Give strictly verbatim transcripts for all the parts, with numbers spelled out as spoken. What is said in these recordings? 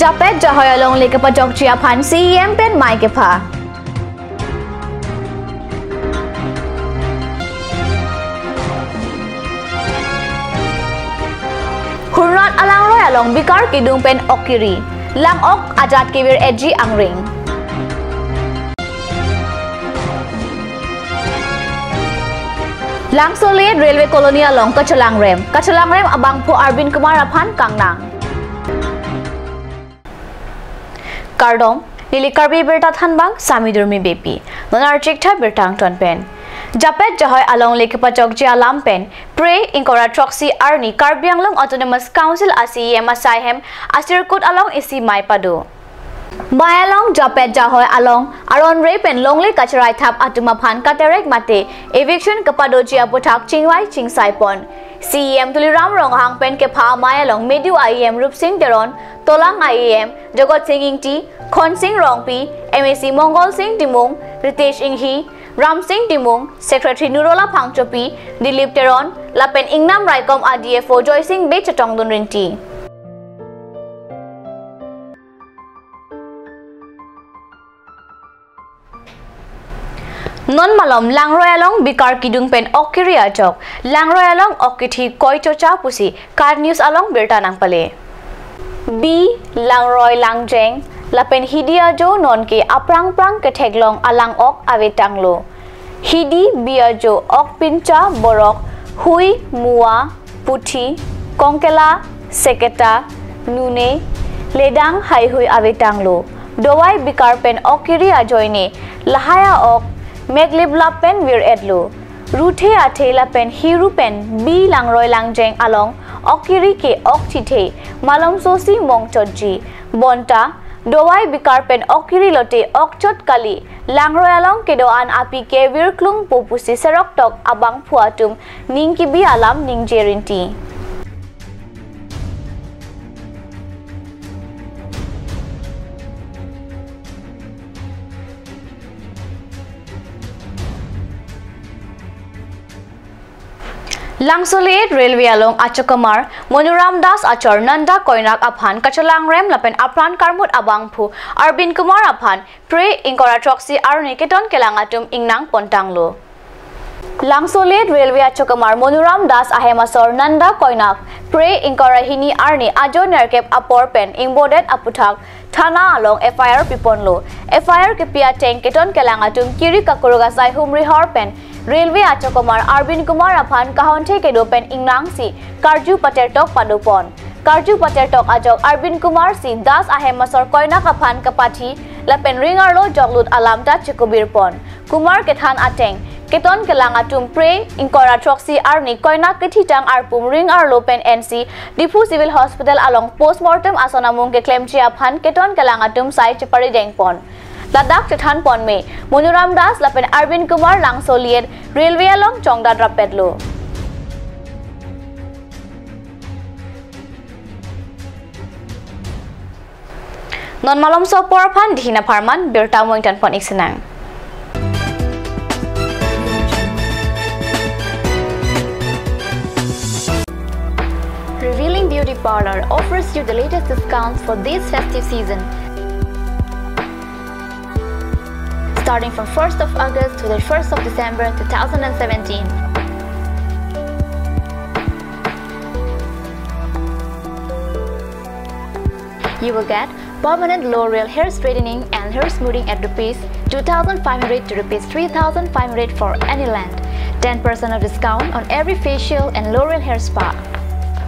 Japet jahoi alongle kepajokji aphan C E M pen mei kepha. Hurnat alangroi along bikar kidung pen ok kiri, lang-ok ajat kevir-etji angring. Langsolet Railway Colony along kachelangrem, kachelangrem abangphu Arvind Kumar aphan kangnang. Kardom, neli Karbi Birta thanbang Sami Durmi Beypi. Non archik tha birta angton pen. Japet jahoi alongle kepajokji alam pen pre ingkoi ra throksi arni Karbi Anglong Autonomous Council a C E M asai hem asirkut along isi mei pado. Mei along japet jahoi along aron re pen longle kacherai thap atum aphan katerek mate eviction kepadoji aputhak chingvai chingsai pon. C E M Tuliram Ronghang pen kepha mei along Medu a E M Rupsing Teron, Tolang a E M Jagat Sing Ingti, Khonsing Rongpi, M A C Mongol Sing Timung, Ritesh Inghi, Ramsing Timung, Secretary Nurola Phangchopi, Dilip Teron, lapen Ingnam Raikom a D F O Joysing Bey chetongdun rinti. Non malom langroi along bikar kidung pen ok kiri ajok, langroi along ok kithi koi chocha pusi KAT News along birta nangpale. Bi, langroi langjeng lapen hidi ajo nonke aphrang phrang ketheklong alang-ok avetanglo. Hidi bi ajo ok pincha borok, hui, mua, puthi, kongkela, seketa, nune, ledang haihui avetanglo. Dovai bikar pen ok kiri ajoine lahai a-ok megliplap pen vir-etlo. Ruthe athe lapen hiru pen bi langroi langjeng along ok kiri ke ok chithe malomsosi mongchotji. Bonta dovai bikar pen ok kiri lote ok chot kali, langroi along kedo-an api ke virklung po pusi serok tok abangphu atum ning kibi alam ningje rinti. Langsolet Railway along achokomar Monuram Das achor Nanda Koinak aphan kachelangrem lapen apran karmut abangphu Arvind Kumar aphan pre ingkoi ra throksi arni keton kelang atum ingnang pontanglo. Langsolet Railway achokomar Monuram Das ahem asor Nanda Koinak pre ingkoi ra hini arni ajo nerkep apor pen ingbodet aputhak thana along F I R piponlo. F I R kepi ateng keton kelang atum kiri kakuruk asai humri hor pen railway achokomar Arvind Kumar aphan kahonthe kedo pen ingnangsi karju patertok padopon. Karju patertok ajok Arvind Kumar si Das ahem asor Koinak aphan kapathi lapen ring arlo joklut alam ta chekubirpon. Kumar kethan ateng keton kelang atum pre ingkoi ra throksi arni Koinak kethitang arpum ring arlo pen ensi Diphu Civil Hospital along postmortem ason amung keklemji aphan keton kelang atum sai cheparidengpon. Ladak chethanpon me Monuram Das lapen Arvind Kumar Langsolet Railway along chongdat rapetlo. Non malomso apor aphan dihina pharman birta mo ingtanpon iksinang. Revealing Beauty Parlor offers you the latest discounts for this festive season. Starting from first of August to the first of December two thousand and seventeen. You will get permanent L'Oreal hair straightening and hair smoothing at rupees two thousand five hundred to rupees three thousand five hundred for any length. Ten percent of discount on every facial and L'Oreal hair spa.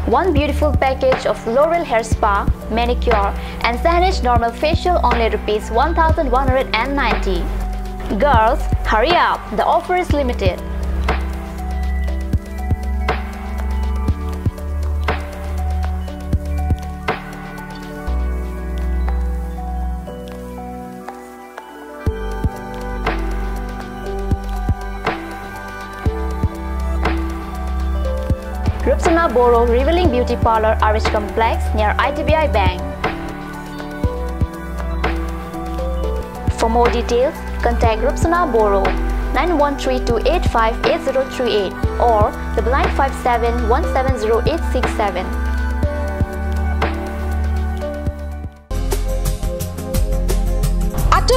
One beautiful package of L'Oreal hair spa, manicure, and Saneesh normal facial only rupees one thousand one hundred and ninety. Girls, hurry up! The offer is limited. Rupsona Boro Revealing Beauty Parlor, R H Complex, near I D B I Bank. For more details, contact Rupsona Boro, nine one three two eight five eight zero three eight or double nine five seven one seven zero eight six seven.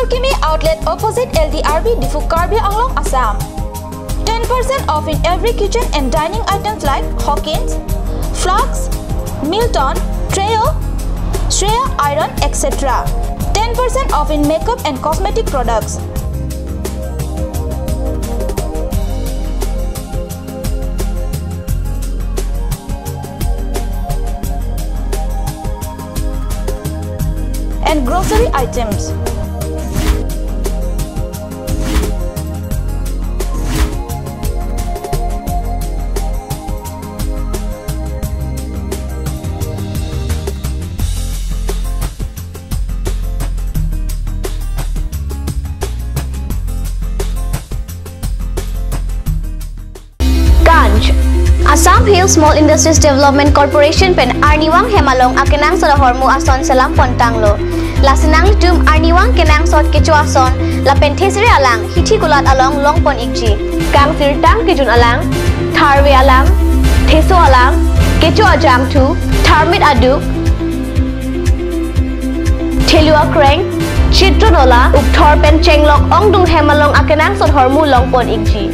Kimi outlet opposite L D R B Diphu, Karbi Anglong, Assam. Ten percent off in every kitchen and dining items like Hawkins, Flask, Milton, Trio, Shreya Iron, et cetera. Ten percent off in makeup and cosmetic products. And grocery items. Kanch. Assam Hill Small Industries Development Corporation pen arnivang hem along akenangsot ahormu ason selam pontanglo. Lasi nanglitum arnivang kenangsot kecho ason lapen thesere alang hithi kulat along longpon ikji. Kangsirtang kejun alang, tharve alang, theso alang, kecho ajangthu, tharmit aduk, thelu akreng, chitro nola, ukthor pen chenglok ongdung hem along akenangsot ahormu longpon ikji.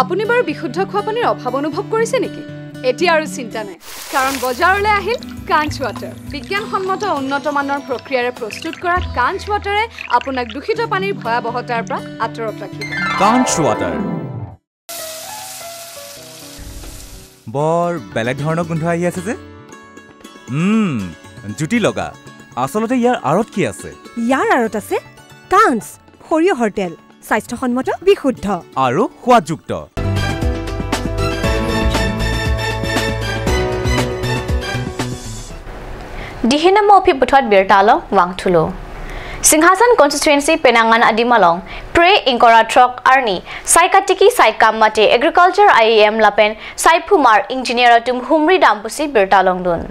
আপুনি বাৰু বিশুদ্ধ খোৱা পানীৰ অভাৱ অনুভৱ কৰিছে নেকি? এতিয়া আৰু চিন্তা নাই, কাৰণ বজাৰলৈ আহিল কাঞ্চ ৱাটাৰ। বিজ্ঞানসন্মত উন্নত মানৰ প্ৰক্ৰিয়াৰে প্ৰস্তুত কৰা কাঞ্চ ৱাটাৰে আপোনাক দূষিত পানীৰ ভয়াৱহতাৰ পৰা আঁতৰত ৰাখিব। কাঞ্চ ৱাটাৰ। বৰ বেলেগ ধৰণৰ গোন্ধ আহি আছে যে। উম, জুতি লগা। আচলতে ইয়াৰ আঁৰত কি আছে? ইয়াৰ আঁৰত আছে কাঞ্চ, সৰিয়হৰ তেল, স্বাস্থ্যসন্মত, বিশুদ্ধ। আৰু সোৱাদযুক্ত। Dihina mo phi puthot birta along vangthulo. Singhason constituency Penang an adim along Phre ingkoi ra throk arni sai katiki sai kam mate agriculture I A M lapen sai phumar engineer atum humri dam pusi birta longdun.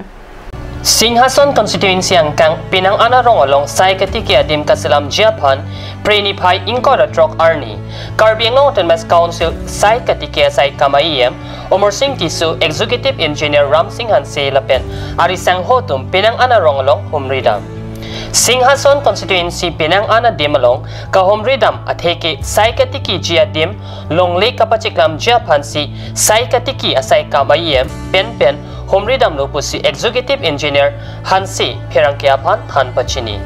Singhason constituency angkang Penang an arong along sai katiki adim kaselamji aphan Phre niphai ingkoi ra throk arni Karbi Anglong Autonomous Council sai katiki asai kam I A M Amarsing Tisso, Executive Engineer Ramsing Hanse lapen ari sangho atum Penang an arong along humri dam. Singhason constituency Penang an adim along kahumri dam atheke sai katikiji adim longle kapacheklamji aphansi sai katiki asai kam I A M pen pen humri damlo pusi Executive Engineer Hanse pherangke aphan than pachini.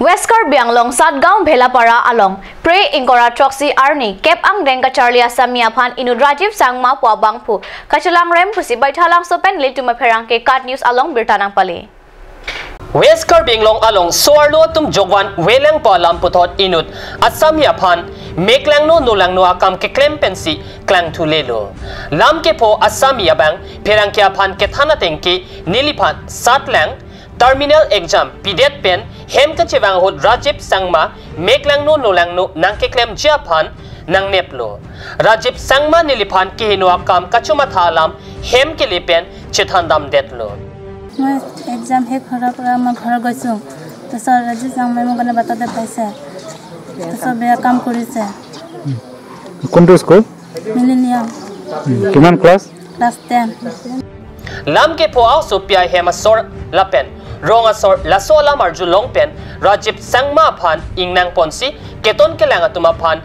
West Karbi Anglong Satgaon Bhelapara along Phre ingkoi ra throksi arni kep angdeng kacharli asami aphan inut Rajiv Sangma pu abangphu kachelangrem pusi Baithalangso pen nelitum apherangke KAT News along birta nangpale. West Karbi Anglong along so-arlo atum jokvan velangpo alam puthot inut asami aphan mek langno no langno akam keklem pensi klangthulelo. Lam kepho asami abang pherangke aphan kethan atengke neliphan satlang terminal exam pidet pen hem kachevang ahut Rajiv Sangma mek langno no langno nangkeklemji aphan nangneplo. Rajiv Sangma neliphan kehingno akam kachomatha alam hem kele pen chethan damdetlo. মই এক্সাম শেষ হোৱাৰ পৰা মই ঘৰ গৈছোঁ। তাৰপিছত ৰাজীৱ চাংমাই মোক মানে বাটতে পাইছে। তাৰপিছত বেয়া কাম কৰিছে। কোনটো স্কুল? মিলেনিয়াম। উম, কিমান class? Class ten. Lam kepho aso pi ahem asor lapen rong asor laso alam arju long pen Rajiv Sangma aphan ingnang ponsi keton kelang atum aphan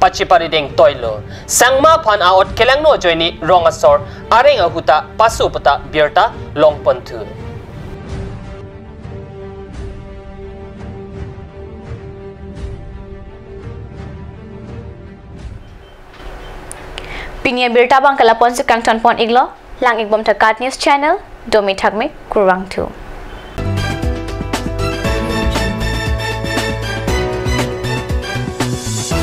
pachiparideng toilo. Sangma aphan aot kelangno ajoine rong asor areng ahuta paso puta birta longponthu. Pini abirta abang ke lapu-ansi kangtonpon iklo, lang ikbom tha KAT News Channel, domi thakmi kurvangthu.